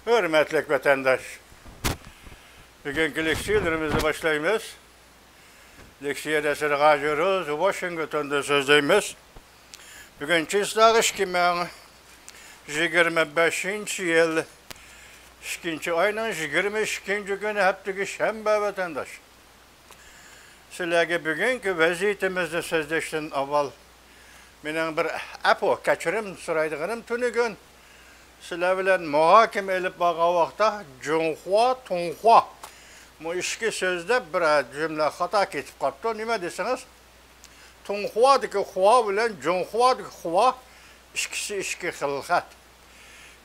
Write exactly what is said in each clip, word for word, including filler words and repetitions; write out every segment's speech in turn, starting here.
ھۆرمەتلىك ۋەتەنداش، بۈگۈنكى لېكسىيەلىرىمىزنى باشلايمىز. لېكسىيەدە سىلەرگە ھازىر ۋاشىنگتوندىن سۆزلەيمىز. بۈگۈن چىسلاغ ئىككى مىڭ يىگىرمە بەشىنچى يىل، ئىككىنچى ئاينىڭ يىگىرمە ئىككىنچى كۈنى، ھەپتىكى شەنبە، ۋەتەنداش. سىلەرگە بۈگۈنكى ۋەزىيىتىمىزنى سۆزلەشتىن ئاۋۋال مېنىڭ بىر ئەپۇ، كەچۈرۈم سورايدىغىنىم تۈنۈگۈن سىلەر بىلەن مۇھاكىمە ئېلىپ بارغان ۋاقىتتا جۇڭخۇا، تۇڭخۇا، بۇ ئىككى سۆزدە بىر جۈملە خاتا كېتىپ قاپتۇ. نېمە دېسىڭىز، تۇڭخۇادىكى خۇا بىلەن جۇڭخۇادىكى خۇا ئىككىسى ئىككى خىل خەت.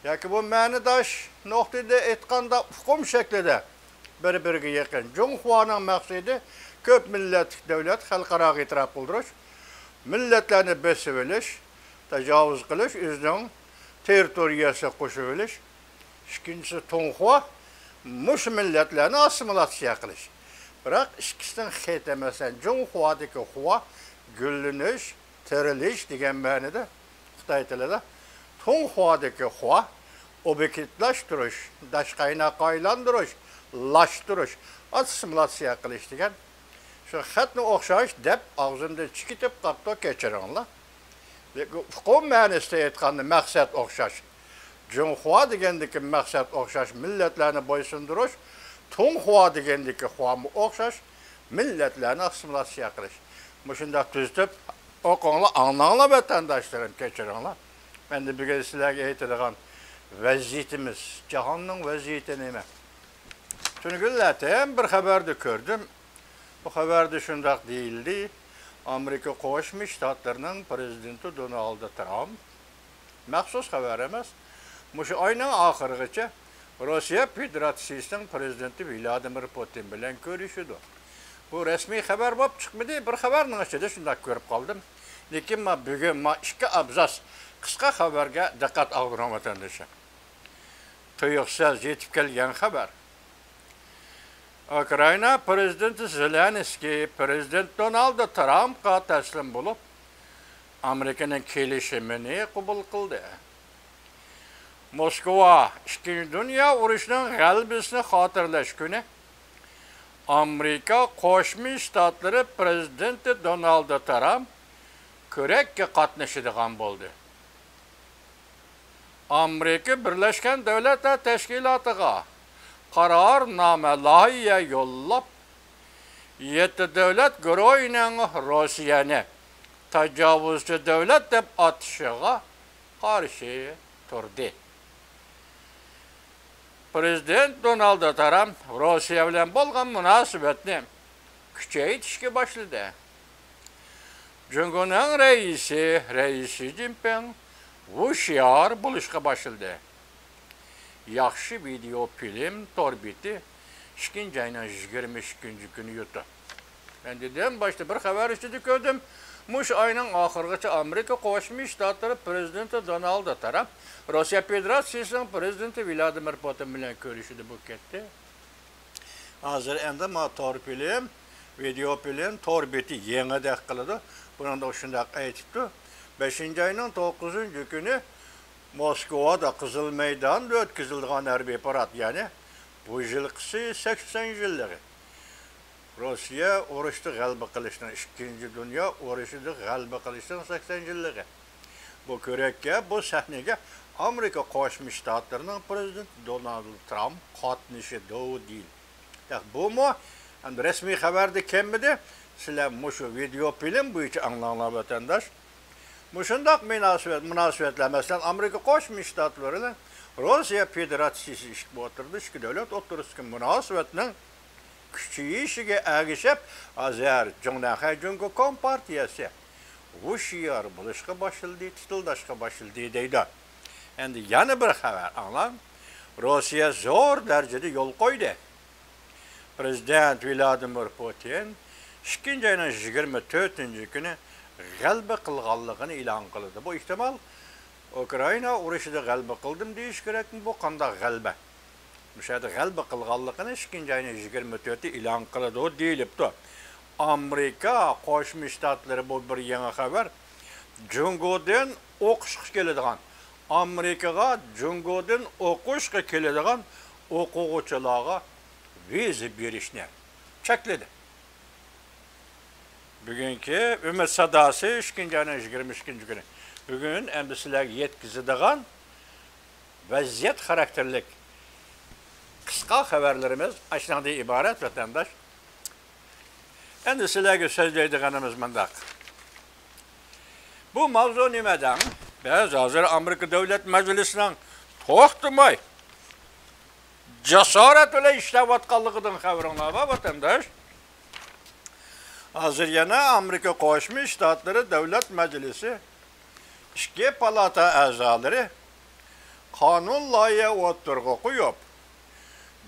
ياكى بۇ مەنىداش نۇقتىدا ئېيتقاندا، ئۇقۇم شەكلىدە بىر-بىرىگە يېقىن. جۇڭخۇانىڭ مەقسىتى كۆپ مىللەتلىك دۆلەت، خەلقئاراغا ئېتىراپ قىلدۇرۇش، مىللەتلەرنى بېسىۋېلىش، تاجاۋۇز قىلىش، ئۆزىنىڭ تېررىتورىيەسىگە قوشۇۋېلىش. ئىككىنچىسى تۇڭخۇا، مۇشۇ مىللەتلەرنى ئاسسىمىلياتسىيە قىلىش. بىراق ئىككىسىنىڭ خېتى، مەسىلەن، جۇڭخۇادىكى خۇا گۈللىنىش، تىرىلىش دېگەن مەنىدە خىتاي تىلىدا. تۇڭخۇادىكى خۇا ئوبيېكتلاشتۇرۇش، داشقايناققا ئايلاندۇرۇش، لاشتۇرۇش، ئاسسىمىلياتسىيە قىلىش دېگەن. شۇ خەتنى ئوخشاش دەپ ئاغزىمدىن چىقىپ قاپتۇ، كەچۈرۈڭلار. لېكىن ئۇقۇم مەنىسىدە ئېيتقاندا مەقسەت ئوخشاش. جۇڭخۇا دېگەندىكى مەقسەت ئوخشاش، مىللەتلەرنى بويسۇندۇرۇش، تۇڭخۇا دېگەندىكى خۇامۇ ئوخشاش، مىللەتلەرنى ئاسسىمىلياتسىيە قىلىش. مۇشۇنداق تۈزىتىپ ئوقۇڭلار، ئاڭلاڭلار ۋەتەنداشلىرىم، كەچۈرۈڭلار. ئەمدى بۈگۈن سىلەرگە ئېيتىدىغان ۋەزىيىتىمىز، جاھاننىڭ ۋەزىيىتى نېمە؟ تۈنۈگۈنلەردىن بىر خەۋەردە كۆردۈم. بۇ خەۋەردە شۇنداق دېيىلدى، ئامېرىكا قوشما شتاتلىرىنىڭ پىرېزىدېنتى دونالد ترامپ، مەخسۇس خەۋەر ئەمەس، مۇشۇ ئاينىڭ ئاخىرىغىچە روسىيە فېدېراتسىيىسىنىڭ پىرېزىدېنتى ۋلادىمىر پۇتىن بىلەن كۆرۈشىدۇ. بۇ رەسمىي خەۋەر بولۇپ چىقمىدى، بىر خەۋەرنىڭ ئىچىدە شۇنداق كۆرۈپ قالدىم. لېكىن ما بۈگۈن ما ئىككى ئابزاس قىسقا خەۋەرگە دىققەت ئاغدۇرۇڭ، ۋەتەندىشىم. تۇيۇقسىز يېتىپ كەلگەن خەۋەر. ئۇكرائىنا پىرېزىدېنتى زېلېنسكىي پىرېزىدېنت دونالد ترامپقا تەسلىم بولۇپ، ئامېرىكىنىڭ كېلىشىمىنى قوبۇل قىلدى. موسكۋا، ئىككىنچى دۇنيا ئۇرۇشىنىڭ غەلىبىسىنى خاتىرىلەش كۈنى ئامېرىكا قوشما شتاتلىرى پىرېزىدېنتى دونالد ترامپ كۆرەككە قاتنىشىدىغان بولدى. ئامېرىكا بىرلەشكەن دۆلەتلەر تەشكىلاتىغا قارارنامە، لايىھە يوللاپ، يەتتە دۆلەت گۇرۇھىنىڭ روسىيەنى تاجاۋۇزچى دۆلەت دەپ ئاتىشىغا قارشى تۇردى. پىرېزىدېنت دونالد ترامپ روسىيە بىلەن بولغان مۇناسىۋەتنى كۈچەيتىشكە باشلىدى. جۇڭگونىڭ رەئىسى، رەئىس شى جىنپىڭ ھوشيار بولۇشقا باشلىدى. ياخشى ۋىدېئو فىلىم تور بېتى ئىككىنچى ئاينىڭ يىگىرمە ئىككىنچى كۈنى يۇتۇپ. مەن دېدىم، باشتا بىر خەۋەر ئىچىدە كۆردۈم. مۇشۇ ئاينىڭ ئاخىرىغىچە ئامېرىكا قوشما شتاتلىرى پىرېزىدېنتى دونالد ترامپ روسىيە فېدېراتسىيىسىنىڭ پىرېزىدېنتى ۋلادىمىر پۇتىن بىلەن كۆرۈشىدۇ، بۇ كەتتى. ھازىر ئەمدى ما تور فىلىم، ۋىدېئو فىلىم تور بېتى يېڭىدەك قىلىدۇ. بۇنىڭدا شۇنداق ئېيتىپتۇ. بەشىنچى ئاينىڭ توققۇزىنچى كۈنى موسكۋادا قىزىل مەيداندا ئۆتكۈزۈلىدىغان ھەربىي پارات، يەنى بۇ يىلقىسى سەكسەن يىللىقى. روسىيە ئۇرۇشتا غەلىبە قىلىشنىڭ، ئىككىنچى دۇنيا ئۇرۇشىدا غەلىبە قىلىشنىڭ سەكسەن يىللىقى. بۇ كۆرەككە، بۇ سەھنىگە ئامېرىكا قوشما شتاتلىرىنىڭ پىرېزىدېنتى دونالد ترامپ قاتنىشىدۇ دېيىلدى. ياق، بۇمۇ ئەمدى رەسمىي خەۋەردە كەلمىدى. سىلەر مۇشۇ ۋىدېئو فىلىم بويىچە ئاڭلاڭلار، ۋەتەنداش. مۇشۇنداق مۇناسىۋەت، مۇناسىۋەتلەر، مەسىلەن، ئامېرىكا قوشما شتاتلىرى بىلەن روسىيە فېدېراتسىيىسى ئىككى ئوتتۇرىدا، ئىككى دۆلەت ئوتتۇرىسىدىكى مۇناسىۋەتنىڭ كۈچىيىشىگە ئەگىشىپ، ھازىر جۇڭنەنخەي جۇڭگو كومپارتىيەسى ھوشيار بولۇشقا باشلىدى، تىتىلداشقا باشلىدى دەيدۇ. ئەمدى يەنە بىر خەۋەر ئاڭلاڭ. روسىيە زور دەرىجىدە يول قويدى. پىرېزىدېنت ۋلادىمىر پۇتىن ئىككىنچى ئاينىڭ يىگىرمە تۆتىنچى كۈنى غەلىبە قىلغانلىقىنى ئېلان قىلدى. بۇ ئېھتىمال ئۇكرائىنا ئۇرۇشىدا غەلىبە قىلدىم دېيىش كېرەكمۇ؟ بۇ قانداق غەلىبە؟ مۇشۇ يەردە غەلىبە قىلغانلىقىنى ئىككىنچى ئاينىڭ يىگىرمە تۆتى ئېلان قىلىدۇ دېيىلىپتۇ. ئامېرىكا قوشما شتاتلىرى، بۇ بىر يېڭى خەۋەر، جۇڭگودىن ئوقۇشقا كېلىدىغان ئامېرىكىغا جۇڭگودىن ئوقۇشقا كېلىدىغان ئوقۇغۇچىلارغا ۋىزا بېرىشنى چەكلىدى. بۈگۈنكى ئۈمىد ساداسى ئىككىنچى ئاينىڭ يىگىرمە ئىككىنچى كۈنى. بۈگۈن ئەمدى سىلەرگە يەتكۈزىدىغان ۋەزىيەت خاراكتېرلىك قىسقا خەۋەرلىرىمىز ئاشۇنىڭدىن ئىبارەت، ۋەتەنداش. ئەمدى سىلەرگە سۆزلەيدىغىنىمىز مۇنداق. بۇ ماۋزۇ نېمە دەڭ؟ بىز ھازىر ئامېرىكا دۆلەت مەجلىسىنىڭ توختىماي، جاسارەت بىلەن ئىشلەۋاتقانلىقىدىن خەۋىرىڭلار بار، ۋەتەنداش. ھازىر يەنە ئامېرىكا قوشما شتاتلىرى دۆلەت مەجلىسى ئىككى پالاتا ئەزالىرى قانۇن لايىھە ئوتتۇرىغا قويۇپ،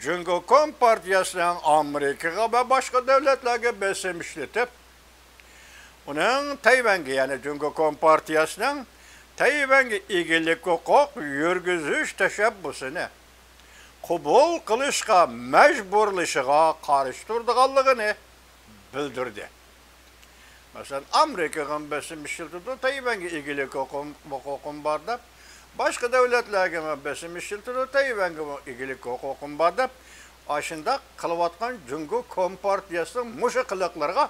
جۇڭگو كومپارتىيەسىنىڭ ئامېرىكىغا ۋە باشقا دۆلەتلەرگە بېسىم ئىشلىتىپ، ئۇنىڭ تەيۋەنگە، يەنى جۇڭگو كومپارتىيەسىنىڭ تەيۋەنگە ئىگىلىك ھوقۇق يۈرگۈزۈش تەشەببۇسىنى قوبۇل قىلىشقا مەجبۇرلىشىغا قارشى تۇرىدىغانلىقىنى بىلدۈردى. مەسىلەن، ئامېرىكىغىمۇ بېسىم ئىشلىتىدۇ، تەيۋەنگە ئىگىلىك ھوقۇقۇم، ھوقۇقۇم بار دەپ، باشقا دۆلەتلەرگىمۇ بېسىم ئىشلىتىدۇ، تەيۋەنگىمۇ ئىگىلىك ھوقۇقۇم بار دەپ، ئاشۇنداق قىلىۋاتقان جۇڭگو كومپارتىيەسىنىڭ مۇشۇ قىلىقلىرىغا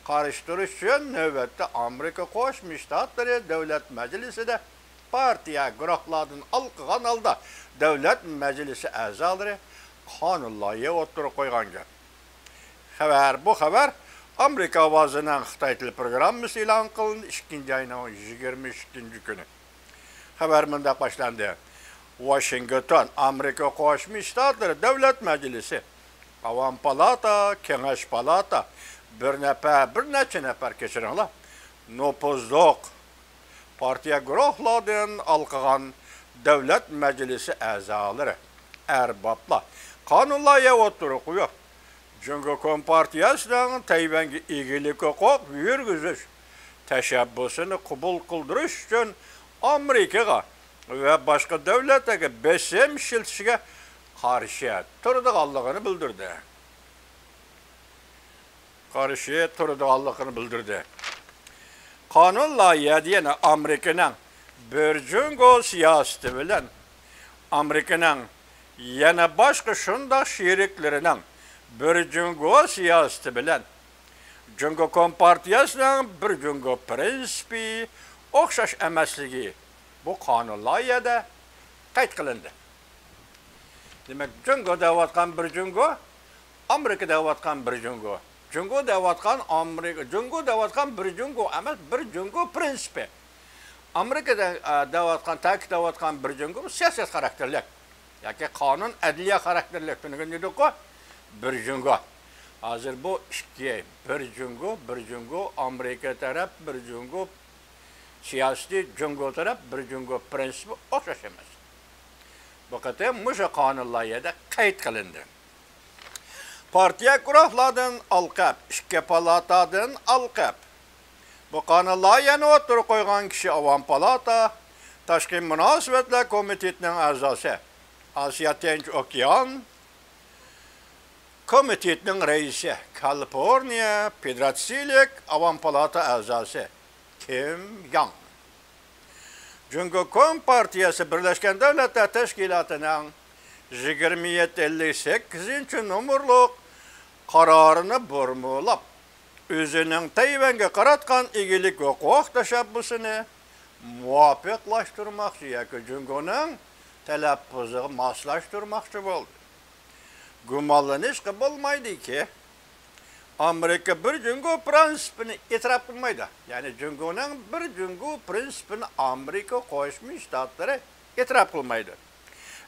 قارشى تۇرۇش ئۈچۈن نۆۋەتتە ئامېرىكا قوشما شتاتلىرى دۆلەت مەجلىسىدە پارتىيە گۇرۇھلاردىن ھالقىغان ھالدا دۆلەت مەجلىسى ئەزالىرى قانۇن لايىھە ئوتتۇرىغا قويغان گەپ. خەۋەر، بۇ خەۋەر ئامېرىكا ئاۋازىنىڭ خىتاي تىلى پروگراممىسى ئېلان قىلىندى، ئىككىنچى ئاينىڭ يىگىرمە ئىككىنچى كۈنى. خەۋەر مۇنداق باشلاندى. ۋاشىنگتون، ئامېرىكا قوشما شتاتلىرى دۆلەت مەجلىسى، ئاۋام پالاتا، كېڭەش پالاتا، بىر نەپەر، بىر نەچچە نەپەر، كەچۈرۈڭلار، نوپۇزلۇق پارتىيە گۇرۇھلاردىن ھالقىغان دۆلەت مەجلىسى ئەزالىرى، ئەربابلار قانۇن لايىھە ئوتتۇرىغا قويۇپ، جۇڭگو كومپارتىيەسىنىڭ تەيۋەنگە ئىگىلىك ھوقۇق يۈرگۈزۈش تەشەببۇسىنى قوبۇل قىلدۇرۇش ئۈچۈن ئامېرىكىغا ۋە باشقا دۆلەتلەرگە بېسىم ئىشلىتىشىگە قارشى تۇرىدىغانلىقىنى بىلدۈردى. قارشى تۇرىدىغانلىقىنى بىلدۈردى. قانۇن لايىھەدە يەنە ئامېرىكىنىڭ بىر جۇڭگو سىياسىتى بىلەن ئامېرىكىنىڭ يەنە باشقا شۇنداق شېرىكلىرىنىڭ بىر جۇڭگو سىياسىتى بىلەن جۇڭگو كومپارتىيەسىنىڭ بىر جۇڭگو پىرىنسىپى ئوخشاش ئەمەسلىكى بۇ قانۇن لايىھەدە قەيت قىلىندى. دېمەك، جۇڭگو دەۋاتقان بىر جۇڭگو، ئامېرىكا دەۋاتقان بىر جۇڭگو. جۇڭگو دەۋاتقان ئامېرىكا، جۇڭگو دەۋاتقان بىر جۇڭگو ئەمەس، بىر جۇڭگو پىرىنسىپى. ئامېرىكا دە-، ئە، دەۋاتقان، تەكىتلەۋاتقان بىر جۇڭگو سىياسەت خاراكتېرلىك ياكى قانۇن، ئەدلىيە خاراكتېرلىك تۈنۈگۈن دېدۇققۇ، بىر جۇڭگو. ھازىر بۇ ئىككى، بىر جۇڭگو، بىر جۇڭگو، ئامېرىكا تەرەپ بىر جۇڭگو سىياسىتى، جۇڭگو تەرەپ بىر جۇڭگو پىرىنسىپى ئوخشاش ئەمەس. بۇ قېتىم مۇشۇ قانۇن لايىھەدە قەيت قىلىندى. پارتىيە گۇرۇھلاردىن ئالقەپ، ئىككى پالاتادىن ئالقەپ. بۇ قانۇن لايىھەنى ئوتتۇرىغا قويغان كىشى ئاۋام پالاتا تاشقى مۇناسىۋەتلەر كومىتېتىنىڭ ئەزاسى، ئاسىيا تىنچ ئوكيان كومىتېتىنىڭ رەئىسى، كالىفورنىيە فېدېراتسىيىلىك ئاۋام پالاتا ئەزاسى كىم ياڭ. جۇڭگو كومپارتىيەسى بىرلەشكەن دۆلەتلەر تەشكىلاتىنىڭ يىگىرمە يەتتە ئەللىك سەككىزىنچى نومۇرلۇق قارارىنى بۇرمىلاپ، ئۆزىنىڭ تەيۋەنگە قاراتقان ئىگىلىك ھوقۇق تەشەببۇسىنى مۇۋاپىقلاشتۇرماقچى ياكى جۇڭگونىڭ تەلەپپۇزىغا ماسلاشتۇرماقچى بولدى. گۇمانلىنىشقا بولمايدۇكى، ئامېرىكا بىر جۇڭگو پىرىنسىپىنى ئېتىراپ قىلمايدۇ. يەنى جۇڭگونىڭ بىر جۇڭگو پىرىنسىپىنى ئامېرىكا قوشما شتاتلىرى ئېتىراپ قىلمايدۇ.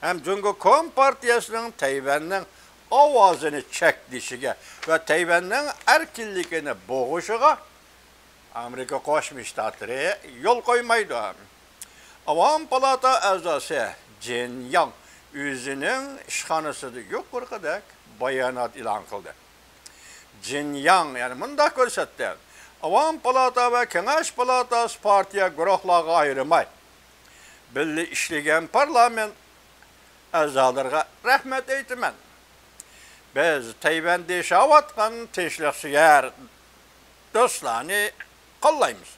ھەم جۇڭگو كومپارتىيەسىنىڭ تەيۋەننىڭ ئاۋازىنى چەكلىشىگە ۋە تەيۋەننىڭ ئەركىنلىكىنى بوغۇشىغا ئامېرىكا قوشما شتاتلىرى يول قويمايدۇ. ئاۋام پالاتا ئەزاسى جېن ياڭ ئۆزىنىڭ ئىشخانىسىدا يۇقىرىقىدەك بايانات ئېلان قىلدى. جېن ياڭ يەنە مۇنداق كۆرسەتتى، ئاۋام پالاتا ۋە كېڭەش پالاتاسى پارتىيە گۇرۇھلارغا ئايرىماي، بىللە ئىشلىگەن پارلامېنت ئەزالىرىغا رەھمەت ئېيتىمەن. بىز تەيۋەندە ياشاۋاتقان تىنچلىقسۆيەر دوستلارنى قوللايمىز.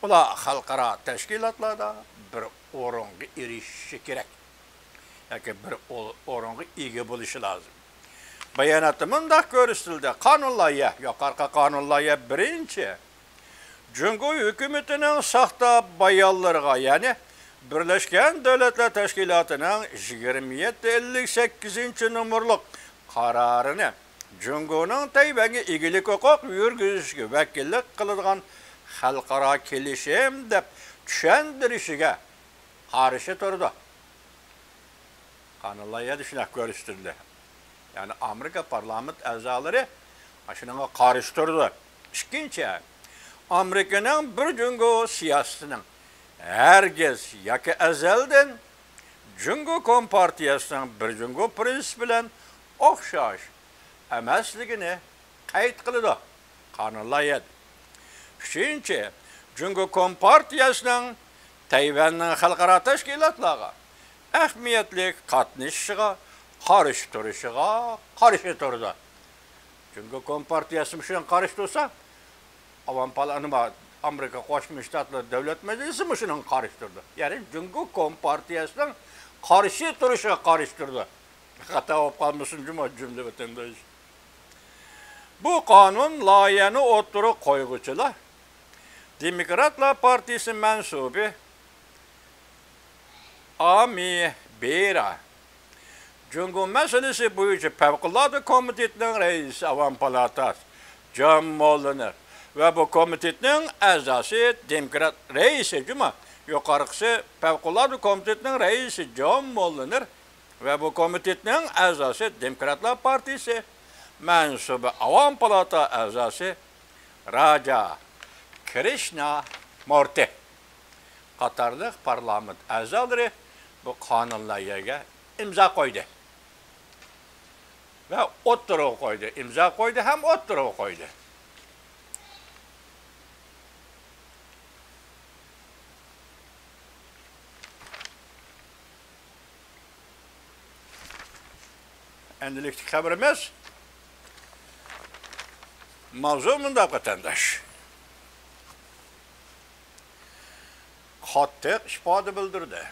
ئۇلار خەلقئارا تەشكىلاتلاردا بىر ئورۇنغا ئېرىشىشى كېرەك ياكى بىر ئو-، ئورۇنغا ئىگە بولۇشى لازىم. باياناتتا مۇنداق كۆرسىتىلدى، قانۇن لايىھە، يۇقىرىقى قانۇن لايىھە بىرىنچى، جۇڭگو ھۆكۈمىتىنىڭ ساختا بايانلىرىغا، يەنى بىرلەشكەن دۆلەتلەر تەشكىلاتىنىڭ يىگىرمە يەتتە ئەللىك سەككىزىنچى نومۇرلۇق قارارىنى جۇڭگونىڭ تەيۋەنگە ئىگىلىك ھوقۇق يۈرگۈزۈشىگە ۋەكىللىك قىلىدىغان خەلقئارا كېلىشىم دەپ چۈشەندۈرۈشىگە قارشى تۇرىدۇ. قانۇن لايىھەدە شۇنداق كۆرسىتىلدى. يەنى ئامېرىكا پارلامېنت ئەزالىرى شۇنىڭغا قارشى تۇرىدۇ. ئىككىنچى، ئامېرىكىنىڭ بىر جۇڭگو سىياسىتىنىڭ ھەرگىز ياكى ئەزەلدىن جۇڭگو كومپارتىيەسىنىڭ بىر جۇڭگو پىرىنسىپى بىلەن ئوخشاش ئەمەسلىكىنى قەيت قىلىدۇ. قانۇن لايىھەدە. ئۈچىنچى، جۇڭگو كومپارتىيەسىنىڭ تەيۋەننىڭ خەلقئارا تەشكىلاتلارغا ئەھمىيەتلىك قاتنىشىشىغا قارشى تۇرۇشىغا قارشى تۇرىدۇ. جۇڭگو كومپارتىيەسى مۇشۇنىڭغا قارشى تۇرسا، ئاۋام پالا-، نېمە، ئامېرىكا قوشما شتاتلىرى دۆلەت مەجلىسى مۇشۇنىڭغا قارشى تۇرىدۇ. يەنى جۇڭگو كومپارتىيەسىنىڭ قارشى تۇرۇشىغا قارشى تۇرىدۇ. خاتا بولۇپ قالمىسۇن جۇمۇ جۈملە ۋەتەنداش. بۇ قانۇن لايىھەنى ئوتتۇرىغا قويغۇچىلار دېموكراتلار پارتىيىسى مەنسۇبى ئامى بېرا، جۇڭگو مەسىلىسى بويىچە پەۋقۇلئاددە كومىتېتنىڭ رەئىسى ئاۋام پالاتاسى جان موللىنېر ۋە بۇ كومىتېتنىڭ ئەزاسى دېموكرات رەئىسى جۇمۇ، يۇقىرىقىسى پەۋقۇلئاددە كومىتېتنىڭ رەئىسى جان موللىنېر ۋە بۇ كومىتېتنىڭ ئەزاسى، دېموكراتلار پارتىيىسى مەنسۇبى ئاۋام پالاتا ئەزاسى راجا كرىشنا مورتى قاتارلىق پارلامېنت ئەزالىرى بۇ قانۇن لايىھەگە ئىمزا قويدى ۋە ئوتتۇرىغا قويدى. ئىمزا قويدى ھەم ئوتتۇرىغا قويدى. ئەمدىلىكتىكى خەۋىرىمىز، ماۋزۇ مۇنداق، ۋەتەنداش. قاتتىق ئىپادە بىلدۈردى.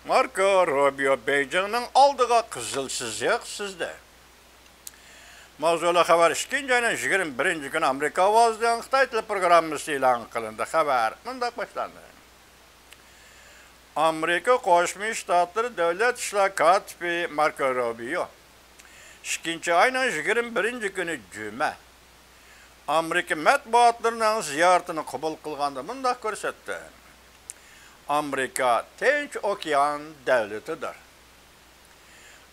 ماركو روبىيو بېيجىڭنىڭ ئالدىغا قىزىل سىزىق سىزدى. ماۋزۇلۇق خەۋەر، ئىككىنچى ئاينىڭ يىگىرمە بىرىنچى كۈنى ئامېرىكا ئاۋازىنىڭ خىتاي تىلى پروگراممىسى ئېلان قىلىندى. خەۋەر مۇنداق باشلاندى. ئامېرىكا قوشما شتاتلىرى دۆلەت ئىشلار كاتىپى ماركو روبىيو ئىككىنچى ئاينىڭ يىگىرمە بىرىنچى كۈنى جۈمە ئامېرىكا مەتبۇئاتلىرىنىڭ زىيارىتىنى قوبۇل قىلغاندا مۇنداق كۆرسەتتى: ئامېرىكا تىنچ ئوكيان دۆلىتىدۇر.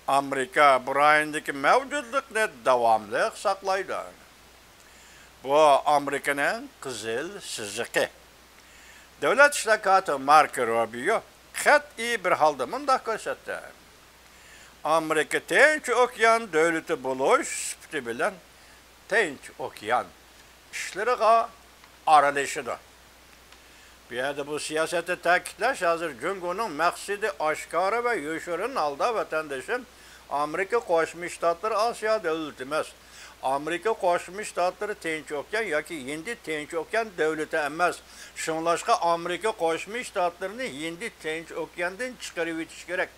ئامېرىكا بۇ رايوندىكى مەۋجۇتلۇقنى داۋاملىق ساقلايدۇ. بۇ ئامېرىكىنىڭ قىزىل سىزىقى. دۆلەت ئىشلار كاتىپى ماركو روبىيو قەتئىي بىر ھالدا مۇنداق كۆرسەتتى: ئامېرىكا تىنچ ئوكيان دۆلىتى بولۇش سۈپىتى بىلەن تىنچ ئوكيان ئىشلىرىغا ئارىلىشىدۇ. بۇ يەردە بۇ سىياسەتنى تەكىتلەش ھازىر جۇڭگونىڭ مەقسىتى ئاشكارا ۋە يوشۇرۇن ھالدا، ۋەتەندىشىم، ئامېرىكا قوشما شتاتلىرى ئاسىيا دۆلىتى ئەمەس. ئامېرىكا قوشما شتاتلىرى تىنچ ئوكيان ياكى ھىندى تىنچ ئوكيان دۆلىتى ئەمەس. شۇڭلاشقا ئامېرىكا قوشما شتاتلىرىنى ھىندى تىنچ ئوكياندىن چىقىرىۋېتىش كېرەك.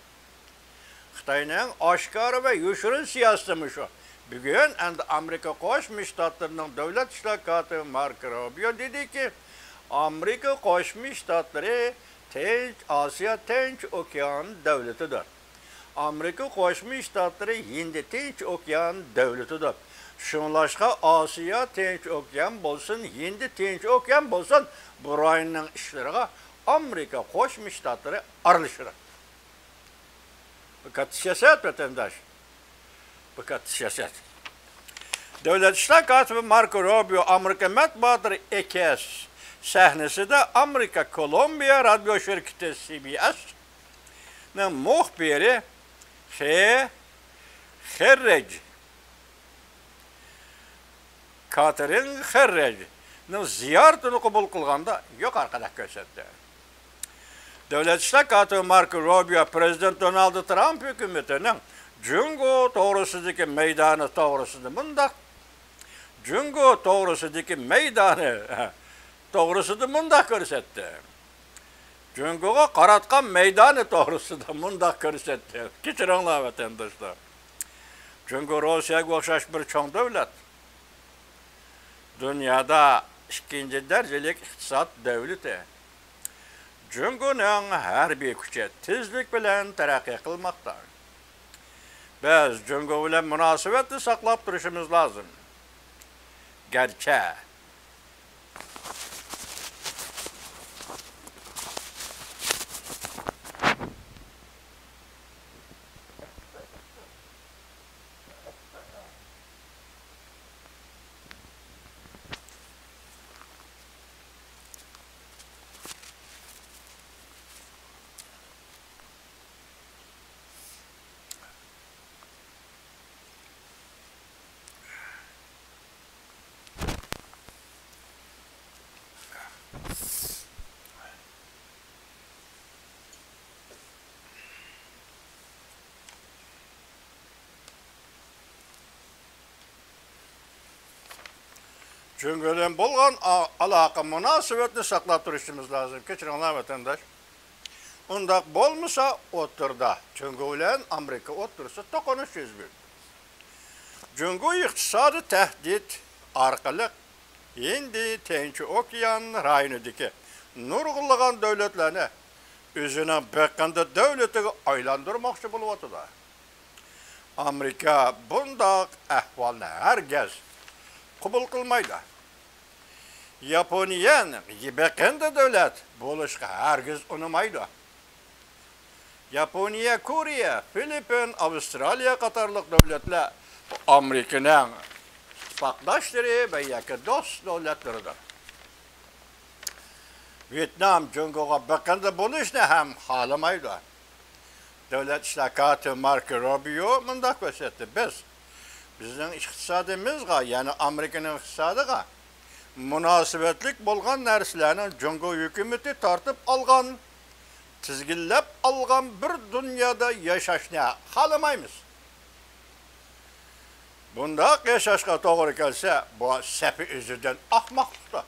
خىتاينىڭ ئاشكارا ۋە يوشۇرۇن سىياسىتى مۇشۇ. بۈگۈن ئەمدى ئامېرىكا قوشما شتاتلىرىنىڭ دۆلەت ئىشلار كاتىپى ماركو روبىيو دېدىكى، ئامېرىكا قوشما شتاتلىرى تىنچ، ئاسىيا تىنچ ئوكيان دۆلىتىدۇر. ئامېرىكا قوشما شتاتلىرى ھىندى تىنچ ئوكيان دۆلىتىدۇر. شۇڭلاشقا ئاسىيا تىنچ ئوكيان بولسۇن، ھىندى تىنچ ئوكيان بولسۇن، بۇ رايوننىڭ ئىشلىرىغا ئامېرىكا قوشما شتاتلىرى ئارىلىشىدۇ. بۇ كاتتا سىياسەت، ۋەتەنداش. بۇ كاتتا سىياسەت. دۆلەت ئىشلار كاتىپى ماركو روبىيو ئامېرىكا مەتبۇئاتلىرى ئېكس سەھنىسىدە ئامېرىكا كولومبىيە رادىيو شىركىتى سى بى ئېس نىڭ مۇخبىرى خې خېررېج كاتېرىن خېررېجنىڭ زىيارىتىنى قوبۇل قىلغاندا يۇقىرىقىدەك كۆرسەتتى. دۆلەت ئىشلار كاتىپى ماركو روبىيو پىرېزىدېنت دونالد ترامپ ھۆكۈمىتىنىڭ جۇڭگو توغرىسىدىكى مەيدانى توغرىسىدا مۇنداق، جۇڭگو توغرىسىدىكى مەيدانى توغرىسىدا مۇنداق كۆرسەتتى. جۇڭگوغا قاراتقان مەيدانى توغرىسىدا مۇنداق كۆرسەتتى. كەچۈرۈڭلار، ۋەتەنداشلار. جۇڭگو روسىيەگە ئوخشاش بىر چوڭ دۆلەت. دۇنيادا ئىككىنچى دەرىجىلىك ئىقتىساد دۆلىتى. جۇڭگونىڭ ھەربىي كۈچى تېزلىك بىلەن تەرەققىي قىلماقتا. بىز جۇڭگو بىلەن مۇناسىۋەتنى ساقلاپ تۇرۇشىمىز لازىم. گەرچە جۇڭگو بىلەن بولغان ئا-، ئالاقە مۇناسىۋەتنى ساقلاپ تۇرۇشىمىز لازىم. كەچۈرۈڭلار، ۋەتەنداش. ئۇنداق بولمىسا، ئوتتۇرىدا جۇڭگو بىلەن ئامېرىكا ئوتتۇرىسىدا توقۇنۇش يۈز بېرىدۇ. جۇڭگو ئىقتىسادىي تەھدىت ئارقىلىق ھىندى تىنچ ئوكيان رايونىدىكى نۇرغۇنلىغان دۆلەتلەرنى ئۆزىنىڭ بېقىندى دۆلىتىگە ئايلاندۇرماقچى بولۇۋاتىدۇ. ئامېرىكا بۇنداق ئەھۋالنى ھەرگىز قوبۇل قىلمايدۇ. ياپونىيەنى بېقىندى دۆلەت بولۇشقا ھەرگىز ئۇنىمايدۇ. ياپونىيە، كورېيە، فىلىپپىن، ئاۋسترالىيە قاتارلىق دۆلەتلەر ئامېرىكىنىڭ ئىتتىپاقداشلىرى ۋە ياكى دوست دۆلەتلىرىدۇر. ۋيېتنام جۇڭگوغا بېقىندى بولۇشنى ھەم خالىمايدۇ. دۆلەت ئىشلار كاتىپى ماركو روبىيو مۇنداق كۆرسەتتى: بىز بىزنىڭ ئىقتىسادىمىزغا، يەنى ئامېرىكىنىڭ ئىقتىسادىغا مۇناسىۋەتلىك بولغان نەرسىلەرنىڭ جۇڭگو ھۆكۈمىتى تارتىپ ئالغان، تىزگىنلەپ ئالغان بىر دۇنيادا ياشاشنى خالىمايمىز. بۇنداق ياشاشقا توغرا كەلسە، بۇ سەپى ئۆزىدىن ئاخماقلىقتۇر.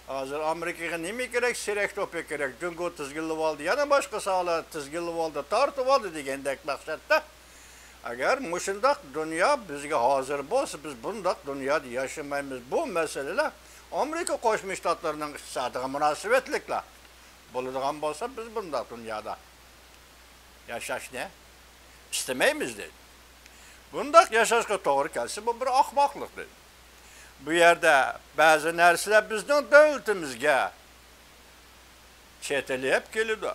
ھازىر ئامېرىكىغا نېمە كېرەك؟ سېرەك توپى كېرەك. جۇڭگو تىزگىنلىۋالدى، يەنە باشقا ساھەلەر تىزگىنلىۋالدى، تارتىۋالدى دېگەندەك مەقسەتتە. ئەگەر مۇشۇنداق دۇنيا بىزگە ھازىر بولسا، بىز بۇنداق دۇنيادا ياشىمايمىز. بۇ مەسىلىلەر ئامېرىكا قوشما شتاتلىرىنىڭ ئىقتىسادىغا مۇناسىۋەتلىكلا بولىدىغان بولسا، بىز بۇنداق دۇنيادا ياشاشنى ئىستىمەيمىز دەيدۇ. بۇنداق ياشاشقا توغرا كەلسە، بۇ بىر ئاخماقلىق دەيدۇ. بۇ يەردە بەزى نەرسىلەر بىزنىڭ دۆلىتىمىزگە چېتىلىپ كېلىدۇ.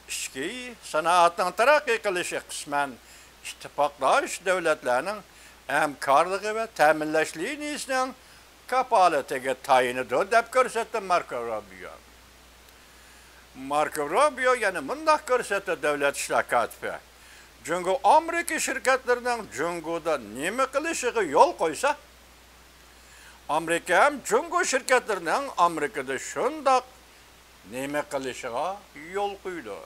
ئىچكى سانائەتنىڭ تەرەققىي قىلىشى قىسمەن ئىتتىپاقداش دۆلەتلەرنىڭ ھەمكارلىقى ۋە تەمىنلەش لىنىيىسىنىڭ كاپالىتىگە تايىنىدۇ، دەپ كۆرسەتتى ماركو روبىيو. ماركو روبىيو يەنە مۇنداق كۆرسەتتى، دۆلەت ئىشلار كاتىپى: جۇڭگو ئامېرىكا شىركەتلىرىنىڭ جۇڭگودا نېمە قىلىشىغا يول قويسا، ئامېرىكا ھەم جۇڭگو شىركەتلىرىنىڭ ئامېرىكىدا شۇنداق نېمە قىلىشىغا يول قويىدۇ.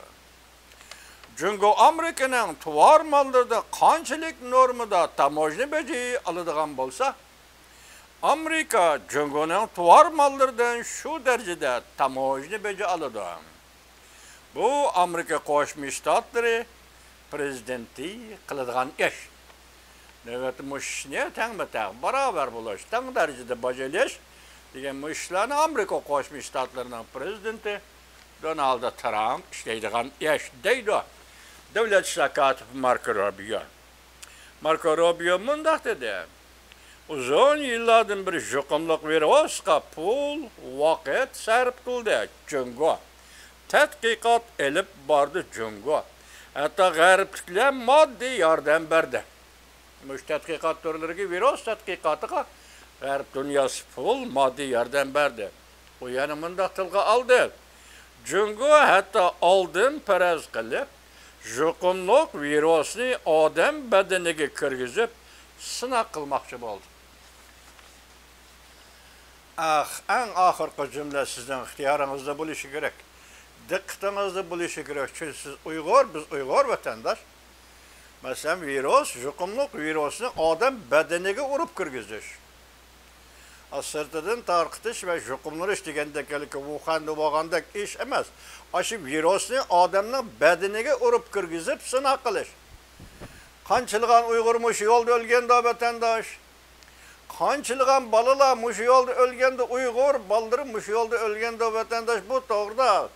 جۇڭگو ئامېرىكىنىڭ تاۋار ماللىرىدا قانچىلىك نورمىدا تاموژنا بېجى ئالىدىغان بولسا، ئامېرىكا جۇڭگونىڭ تاۋار ماللىرىدىن شۇ دەرىجىدە تاموژنا بېجى ئالىدۇ. بۇ ئامېرىكا قوشما شتاتلىرى پرېزىدېنتى قىلىدىغان ئىش. نۆۋەتتە مۇشۇ ئىشنى تەڭمۇ تەڭ، باراۋەر بولۇش، تەڭ دەرىجىدە باج ئېلىش دېگەن مۇشۇ ئىشلارنى ئامېرىكا قوشما شتاتلىرىنىڭ پرېزىدېنتى دونالد ترامپ ئىشلەيدىغان ئىش، دەيدۇ دۆلەت ئىشلار كاتىپى ماركو روبىيو. ماركو روبىيو مۇنداق دېدى: ئۇزۇن يىللاردىن بېرى يۇقۇملۇق ۋىرۇسقا پۇل، ۋاقىت سەرپ قىلدى جۇڭگو. تەتقىقات ئېلىپ باردى جۇڭگو. ھەتتا غەربلىكلەر ماددىي ياردەم بەردى. مۇشۇ تەتقىقات تۈرلىرىگە، ۋىرۇس تەتقىقاتىغا غەرب دۇنياسى پۇل، ماددىي ياردەم بەردى. ئۇ يەنە مۇنداق تىلغا ئالدى: جۇڭگو ھەتتا ئالدىن پەرەز قىلىپ، يۇقۇملۇق ۋىرۇسنى ئادەم بەدىنىگە كىرگۈزۈپ سىناق قىلماقچى بولدى. ئاخ، ئەڭ ئاخىرقى جۈملە سىزنىڭ ئىختىيارىڭىزدا بولۇشى كېرەك، دىققىتىڭىزدە بولۇشى كېرەك، چۈنكى سىز ئۇيغۇر، بىز ئۇيغۇر ۋەتەنداش. مەسىلەن، ۋىرۇس، يۇقۇملۇق ۋىرۇسنى ئادەم بەدىنىگە ئۇرۇپ كىرگۈزۈش. سىرتىدىن تارقىتىش ۋە يۇقۇملىنىش دېگەندەك ھېلىقى ۋۇخەندە بولغاندەك ئىش ئەمەس. ئاشۇ ۋىرۇسنى ئادەمنىڭ بەدىنىگە ئۇرۇپ كىرگۈزۈپ سىناق قىلىش. قانچىلىغان ئۇيغۇر مۇشۇ يولدا ئۆلگەندۇ، ۋەتەنداش؟ قانچىلىغان بالىلار مۇشۇ يولدا ئۆلگەندۇ، ئۇيغۇر بالىلىرى مۇشۇ يولدا ئۆلگەندۇ، ۋەتەنداش؟ بۇ توغرىدا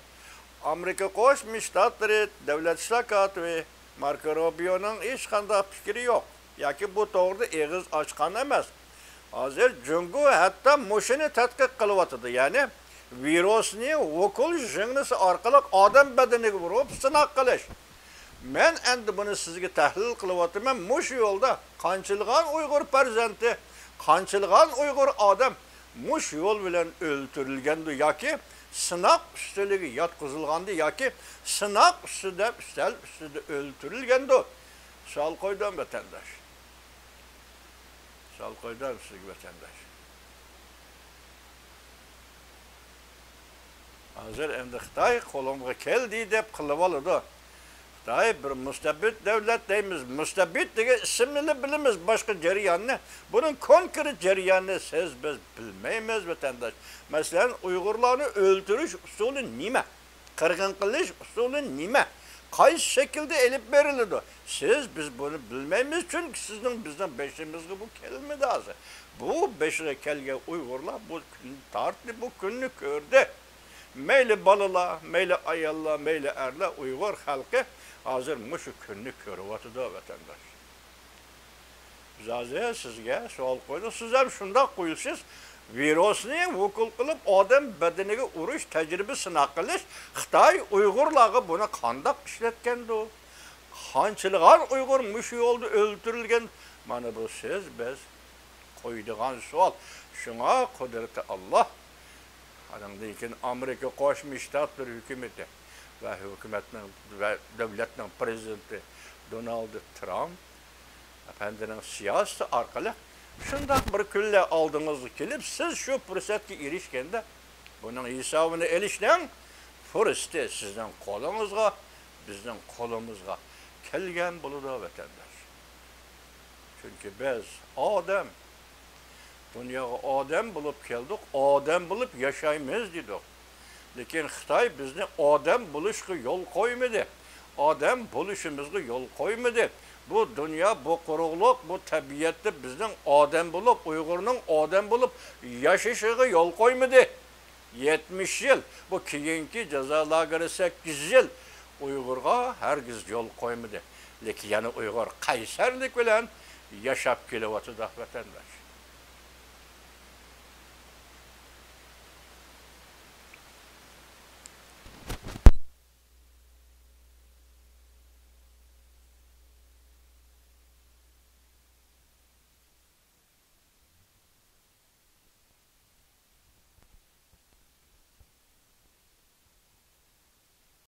ئامېرىكا قوشما شتاتلىرى دۆلەت ئىشلار كاتىپى ماركو روبىيونىڭ ھېچقانداق پىكرى يوق ياكى بۇ توغرىدا ئېغىز ئاچقان ئەمەس. ھازىر جۇڭگو ھەتتا مۇشۇنى تەتقىق قىلىۋاتىدۇ، يەنى ۋىرۇسنى ۋۇكۇل ژىڭنىسى ئارقىلىق ئادەم بەدىنىگە ئۇرۇپ سىناق قىلىش. مەن ئەمدى بۇنى سىزگە تەھلىل قىلىۋاتىمەن، مۇشۇ يولدا قانچىلىغان ئۇيغۇر پەرزەنتى، قانچىلىغان ئۇيغۇر ئادەم مۇشۇ يول بىلەن ئۆلتۈرۈلگەندۇ ياكى سىناق ئۈستىلىگە ياتقۇزۇلغاندۇ ياكى سىناق ئۈستىدە، ئۈستەل ئۈستىدە ئۆلتۈرۈلگەندۇ؟ سوئال قويدۇم، ۋەتەنداش. سوئال قويدۇم سىزگە، ۋەتەنداش. ھازىر ئەمدى خىتاي قولۇمغا كەلدى دەپ قىلىۋالىدۇ. خىتاي بىر مۇستەبىت دۆلەت دەيمىز. مۇستەبىت دېگەن ئىسىمنىلا بىلىمىز، باشقا جەرياننى، بۇنىڭ كونكرېت جەريانىنى سىز، بىز بىلمەيمىز، ۋەتەنداش. مەسىلەن، ئۇيغۇرلارنى ئۆلتۈرۈش ئۇسۇلى نېمە؟ قىرغىن قىلىش ئۇسۇلى نېمە؟ قايسى شەكىلدە ئېلىپ بېرىلىدۇ؟ سىز، بىز بۇنى بىلمەيمىز، چۈنكى سىزنىڭ، بىزنىڭ بېشىمىزغا بۇ كەلمىدى ھازىر. بۇ بېشىغا كەلگەن ئۇيغۇرلار بۇ كۈننى تارتتى، بۇ كۈننى كۆردى. مەيلى بالىلار، مەيلى ئاياللار، مەيلى ئەرلەر، ئۇيغۇر خەلقى ھازىر مۇشۇ كۈننى كۆرۈۋاتىدۇ، ۋەتەنداش. بىز ھازىر سىزگە سوئال قويدۇق، سىز ھەم شۇنداق قويۇلسىز، ۋىرۇسنى ۋۇكۇل قىلىپ ئادەم بەدىنىگە ئۇرۇش، تەجرىبە سىناق قىلىش خىتاي ئۇيغۇرلارغا بۇنى قانداق ئىشلەتكەندۇ؟ قانچىلىغان ئۇيغۇر مۇشۇ يولدا ئۆلتۈرۈلگەن؟ مانا بۇ سىز، بىز قويىدىغان سوئال. شۇڭا قۇدرىتى ئاللا، ئانىڭدىن كېيىن ئامېرىكا قوشما شتاتلىرى ھۆكۈمىتى ۋە ھۆكۈمەتنىڭ ۋە دۆلەتنىڭ پىرېزىدېنتى دونالد ترامپ ئەپەندىنىڭ سىياسىتى ئارقىلىق شۇنداق بىر كۈنلەر ئالدىڭىزغا كېلىپ، سىز شۇ پۇرسەتكە ئېرىشكەندە، بۇنىڭ ھېسابىنى ئېلىشنىڭ پۇرسىتى سىزنىڭ قولىڭىزغا، بىزنىڭ قولىمىزغا كەلگەن بولىدۇ، ۋەتەنداش. چۈنكى بىز ئادەم، دۇنياغا ئادەم بولۇپ كەلدۇق، ئادەم بولۇپ ياشايمىز دېدۇق. لېكىن خىتاي بىزنى ئادەم بولۇشقا يول قويمىدى، ئادەم بولۇشىمىزغا يول قويمىدى. بۇ دۇنيا، بۇ قۇرۇقلۇق، بۇ تەبىئەتتە بىزنىڭ ئادەم بولۇپ، ئۇيغۇرنىڭ ئادەم بولۇپ ياشىشىغا يول قويمىدى. يەتمىش يىل، بۇ كېيىنكى جازا لاگېرى سەككىز يىل ئۇيغۇرغا ھەرگىز يول قويمىدى. لېكىن يەنە ئۇيغۇر قەيسەرلىك بىلەن ياشاپ كېلىۋاتىدۇ، ۋەتەنداش.